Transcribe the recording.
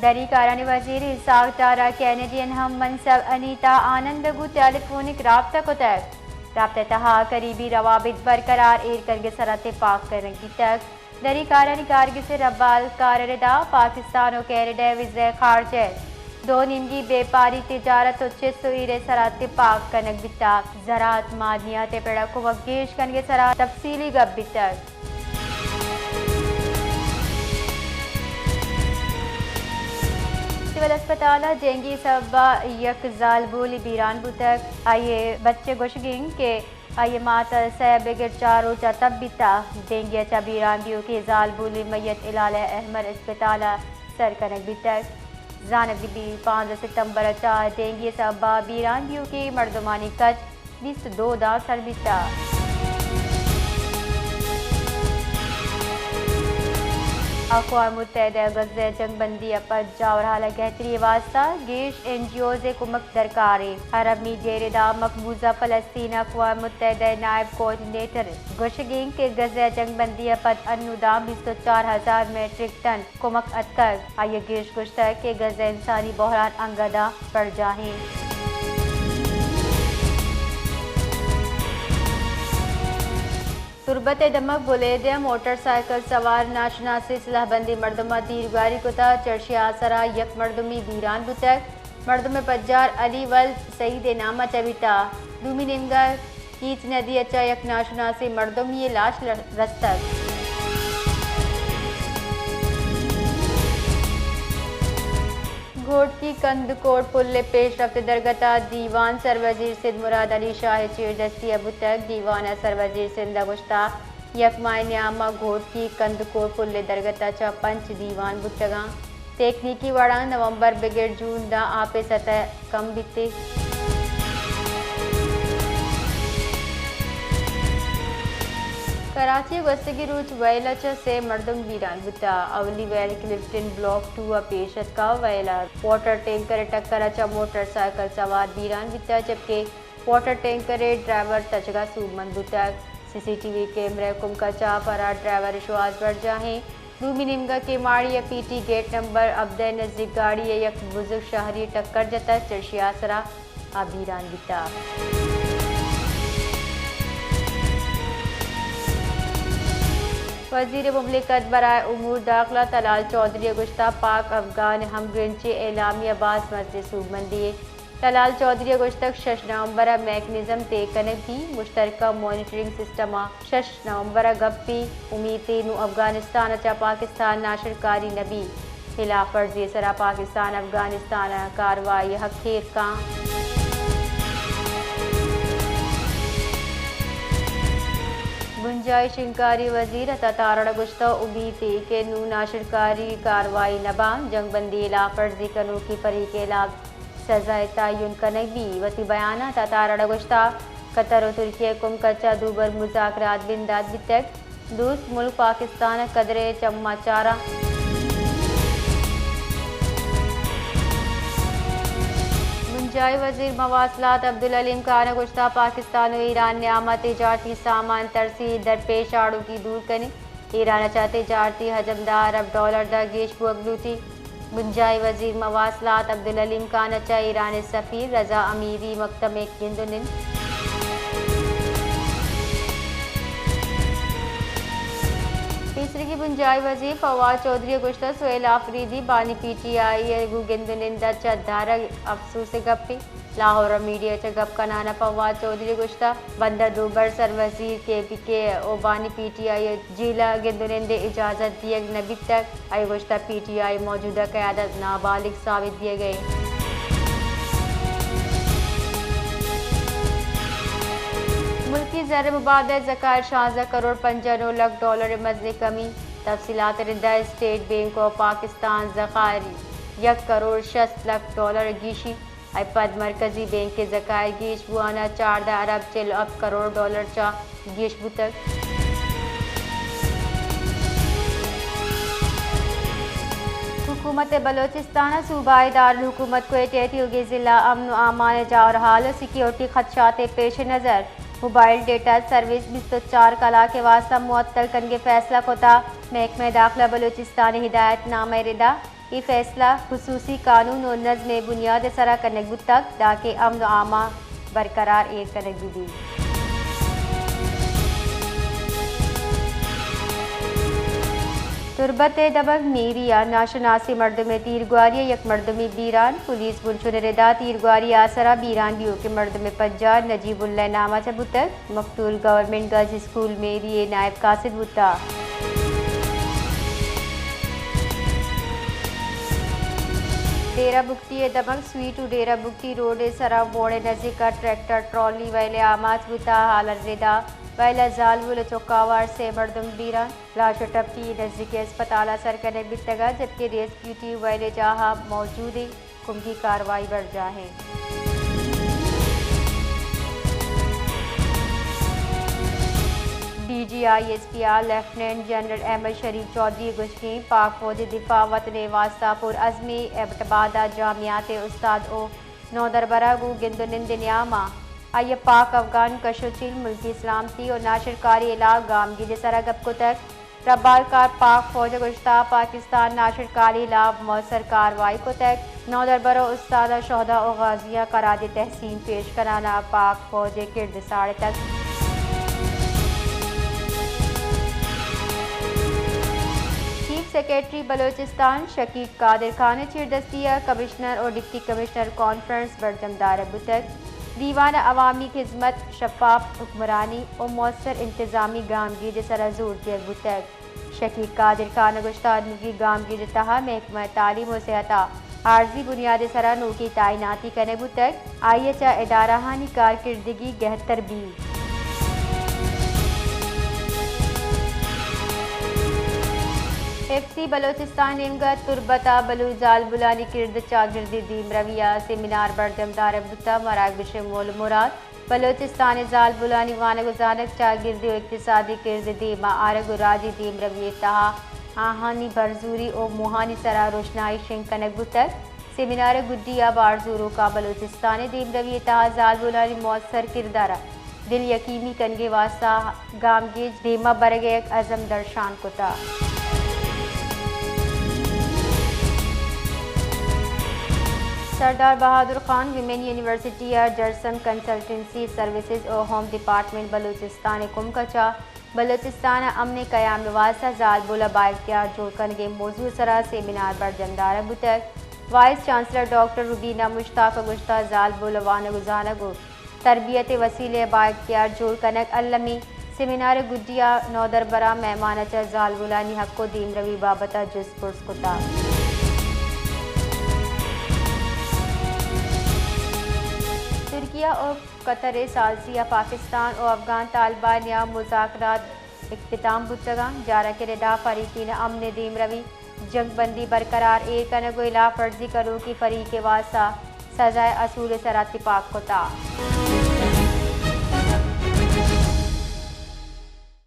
دری کارانی وزیر اسحاق ڈار ءَ کینیڈین ہم منصب انیتا آنند ءَ گوں ٹیلی فونک رابطہ کتگ۔ رابطہ ءِ تہا قریبی روابط برقرار ایر کنگ ءِ سرا تپاک کنگ بیتگ۔ دری کارانی کارگس ءِ ربال کار ءِ ردا پاکستان ءُ کینیڈا ءِ وزرائے خارجہ ءِ دو نیمگی بیپاری، تجارت ءُ چست ءُ ایر ءِ سرا تپاک کنگ بیتگ۔ زراعت، معدنیات ءِ پڑ ءَ کمک گیش کنگ ءِ سرا تفصیلی گپ بیتگ۔ سول اسپتال ءَ ڈینگی سبب ءَ یک زالبولے بیران بوتگ۔ آئی ءِ بچ ءِ گوشگ انت کہ آئی ءِ مات ءَ سئے بگر چار روچ ءَ تب بیتگ۔ ڈینگی ءَ چہ بیران دیوکیں زالبولے میت ہلال احمر اسپتال ءَ سر کنگ بیتگ۔ زانگ بیت پانزدہ ستمبر ءَ چہ ڈینگی ءِ سبب ءَ بیران دیوکیں مردمانی کچ بیست ءُ دو داں سر بیتگ۔ اقوام متحدہ ءَ غزہ ءِ جنگ بندی ءَ پد جاورحال ءَ گہتری ءِ واستہ گیش این جی اوز ءِ کمک درکار انت۔ عرب میڈیا ءِ ردا مقبوضہ فلسطین ءِ اقوام متحدہ ءِ نائب کوآرڈینیٹر ءِ گوشگ انت کہ غزہ ءِ جنگ بندی ءَ پد انوں داں بیست ءُ چار ہزار میٹرک ٹن کمک اتکگ۔ آئی ءَ گیش گوشتگ کہ غزہ ءِ انسانی بحران انگت ءَ برجاہ انت۔ تربت ءِ دمگ بلیدہ ءَ موٹر سائیکل سوار ناشناسیں سلاہ بندیں مردم ءَ تیرگواری کتگ۔ چرشی ءِ آسر ءَ یک مردمے بیران بوتگ۔ مردم ءِ پجار علی ولد سعید ءِ نام ءَ چہ بیتگ۔ دومی نیمگ ءَ کیچ ندی ءَ چہ یک ناشناسیں مردمے ءِ لاش ل-، رستگ۔ گھوٹکی کندکوٹ پل ءِ پیش رفت ءِ درگت ءَ دیوان سروزیر سندھ مراد علی شاہ ءِ چیردستی ءَ بوتگ۔ دیوان ءَ سروزیر سندھ ءَ گوشتگ، یک ماہ ءِ نیام ءَ گھوٹکی کندکوٹ پل ءِ درگت ءَ چہ پنچ دیوان بوتگ انت۔ تکنیکی وڑاں نومبر بگر جون داں آپ ءِ سطح کم بیت۔ کراچی ءَ گوستگیں روچ ویل ءَ چہ سئے مردم بیران بوتگ۔ اولی ویل کلفٹن بلاک ٹو ءَ پیش اتکگ۔ ویل ءَ واٹر ٹینکر ءِ ٹکر ءَ چہ موٹر سائیکل سوار بیران بیتگ، جبکہ واٹر ٹینکر ءِ ڈرائیور تچگ ءَ سوبمند بوتگ۔ سی سی ٹی وی کیمرہ ءِ کمک ءَ چہ فرار ڈرائیور ءِ شوہاز برجاہ انت۔ دومی نیمگ ءَ کیماڑی ءِ پی ٹی گیٹ نمبر ہبدہ ءِ نزیک گاڑی ءَ یک بزگ شہری ءَ ٹکر جتگ، چرشی ءِ آسر ءَ آ بیران بیتگ۔ وزیر مملکت برائے امور داخلہ طلال چوہدری ءَ گوشتگ، پاک افغان ہمگرنچی ءِ اعلامیہ باز مزنیں سوبمندی یے۔ طلال چوہدری ءَ گوشتگ، شش نومبر ءَ میکنزم تیگ کنگ بیت، مشترکہ مانیٹرنگ سسٹم ءَ شش نومبر ءَ گپ بیت۔ امیت ایں نوں افغانستان ءَ چہ پاکستان ناشرکاری نہ بیت۔ ہلاف ورزی ءِ سرا پاکستان افغانستان ءَ کاروائی ءِ حق ایر کنت۔ بنجاہی شنگکاری وزیر عطا تارڑ ءَ گوشتگ، امیت ایں کہ نوں ناشرکاری کاروائی نہ باں، جنگ بندی ءِ ہلاف ورزی کنوکیں فریق ءِ ہلاپ سزا ءِ تعین کنگ بیت۔ وتی بیان ءَ عطا تارڑ ءَ گوشتگ، قطر ءُ ترکیہ ءِ کمک ءَ چہ دوبر مذاکرات بندات بیتگ۔ دوست ملک پاکستان ءِ قدر ءِ چماں چاراں۔ بنجاہی وزیر مواصلات عبدالحلیم خان ءَ گوشتگ، پاکستان ءُ ایران ءِ نیام ءَ تجارتی سامان ترسیل درپیش آڑوکی دور کنیں۔ ایران ءَ چہ تجارتی حجم دہ ارب ڈالر داں گیش بوگ لوٹیت۔ بنجاہی وزیر مواصلات عبدالحلیم خان ءَ چہ ایران ءِ سفیر رضا امیری ءَ مکتمک گند ءُ نند۔ پیسریگیں بنجاہی وزیر فواد چوہدری ءَ گوشتگ، سہیل آفریدی بانی پی ٹی آئی ءَ گوں گند ءُ نند ءَ چہ دارگ افسوس ءِ گپے۔ لاہور ءَ میڈیا ءَ چہ گپ کنان ءَ فواد چوہدری ءَ گوشتگ، بندر دوبر سروزیر کے پی کے ءُ بانی پی ٹی آئی ءَ جیل ءَ گند ءُ نند ءِ اجازت دیگ نہ بیتگ۔ آئی ءَ گوشتگ، پی ٹی آئی ءِ موجودہ قیادت نابالغ ثابت بیگ ءَ انت۔ ملکی زر ءِ مبادلہ ءِ ذخائر شانزدہ کروڑ پنجاہ ءُ نو لکھ ڈالر ءِ مزنیں کمی۔ تفصیلات ءِ ردا اسٹیٹ بینک آف پاکستان ءِ ذخائر یک کروڑ شست لکھ ڈالر ءَ گیشی۔ آئی ءَ پد مرکزی بینک ءِ ذخائر گیش بوان ءَ چاردہ ارب چل ءُ ہپت کروڑ ڈالر ءَ چہ گیش بوتگ۔ حکومت بلوچستان ءَ صوبائی دارالحکومت کوئٹہ ءِ تیوگیں ضلع امن ءُ امان ءِ جاور حال ءُ سیکیورٹی خدشات ءِ پیش نظر موبائل ڈیٹا سروس بیست ءُ چار کلاک ءِ واستہ معطل کنگ ءِ فیصلہ کتگ۔ محکمہ داخلہ بلوچستان ءِ ہدایت نامہ ءِ ردا اے فیصلہ خصوصی قانون و نظم ء بنیاد ء سرا کنگ بوتگ، دانکہ امن و امان برقرار ایر کنگ بہ بیت۔ تربت ء دمگ میری ء ناشناسیں مردم ء تیرگواری ء یک مردمے بیران، پولیس بنشون ء ردا تیرگواری ء آسرا بیران بیوکیں مردم ء پجار نجیب اللہ ء نام ء چہ بوتگ۔ مقتول گورنمنٹ گرلز اسکول میری ء نائب قاصد بوتگ۔ ڈیرہ بگٹی ء دمگ سویٹ و ڈیرہ بگٹی روڈ ء سرا موڑ ء نزیک ء ٹریکٹر ٹرالی ویل ء آماچ بوتگ، حال ء ردا ویل ء زالبول ء چکاوار سے مردم بیران، لاش و ٹپی نزیک اسپتال ء سر کنگ بیتگ ء جبکہ ریسکیو ٹیم ویل ء جاہ ء موجود انت۔ کمکی کاروائی برجاہ انت۔ D G I S P R lieutenant general Ahmed Sharif Chaudhry ء گوشگ انت پاک فوج ء دفاع وطن ء واستہ پر عزمی، ایبٹ آباد ء جامعات ء استاد و نودربراں گوں گند و نند ء نیام ء آئی ء پاک افغان کش و چیل، ملکی سلامتی و ناشرکاری ء ہلاپ گامگیج ء سرا گپ کتگ۔ ربارکار پاک فوج ء گوشتگ پاکستان ناشرکاری ہلاپ مؤثر کاروائی کتگ۔ نودربر و استاداں شہدا و غازیاں خراج تحسین پیش کنان ء پاک فوج ء کرد ساڑتگ۔ چیف سیکرٹری بلوچستان شکیب قادر خان ء چیردستی ء کمشنر و ڈپٹی کمشنر کانفرنس برجم دارگ بوتگ۔ دیوان ء عوامی خدمت، شفاف حکمرانی و مؤثر انتظامی گامگیج ء سرا زور دیگ بوتگ۔ شکیب قادر خان ء گوشتگ نوکی گامگیج ء تہا محکمہ تعلیم و صحت ء عارضی بنیاد ء سرا نوکی تعیناتی کنگ بوتگ، آئی ء چہ ادارہانی کارکردگی گہتر بیت۔ ایف سی بلوچستان نیمگ ء تربت ء بلوچ زالبولانی کرد ء چاگردی دیمروی ء سیمینار برجم دارگ بوتگ، مراگش ء مول مراد بلوچستان ء زالبولانی وانگ و زانگ، چاگردی و اقتصادی کرد ء دیم ء آرگ و راجی دیمروی ء تہا آہانی برزوری و موہانی سرا روشنائی شنگ کنگ بوتگ۔ سیمینار ء گڈی ء بارزوروکاں بلوچستان ء دیمروی ء تہا زالبولانی مؤثر کرد ء را دل یکیمی کنگ ء واستہ گامگیج دیم ء برگ ء یک عزم درشان کتگ۔ سردار بہادر خان ویمن یونیورسٹی ء جرسم کنسلٹنسی سروسز و ہوم ڈیپارٹمنٹ بلوچستان ء کمک ء چہ بلوچستان ء امن ء قیام ء واستہ زالبول ء بااختیار جوڑ کنگ ء موضوع ء سرا سیمینار برجم دارگ بوتگ۔ وائس چانسلر ڈاکٹر روبینہ مشتاق ء گوشتگ زالبول ء وانگ و زانگ و تربیت ء وسیلہ ء بااختیار جوڑ کنگ المی۔ سیمینار ء گڈی ء نودربراں مہمان ء چہ زالبولانی حق و دیمروی بابت ء جست پرس کتگ۔ ترکیہ و قطر ء ثالثی ء پاکستان و افغان طالبان ء مذاکرات اختتام بوتگ انت۔ جارکہ ردا فریقین امن ء دیمروی، جنگ بندی برقرار ایر کنگ و ہلاف ورزی کنوکیں فریق ء واستہ سزائے اصول ء سرا تپاک کتگ۔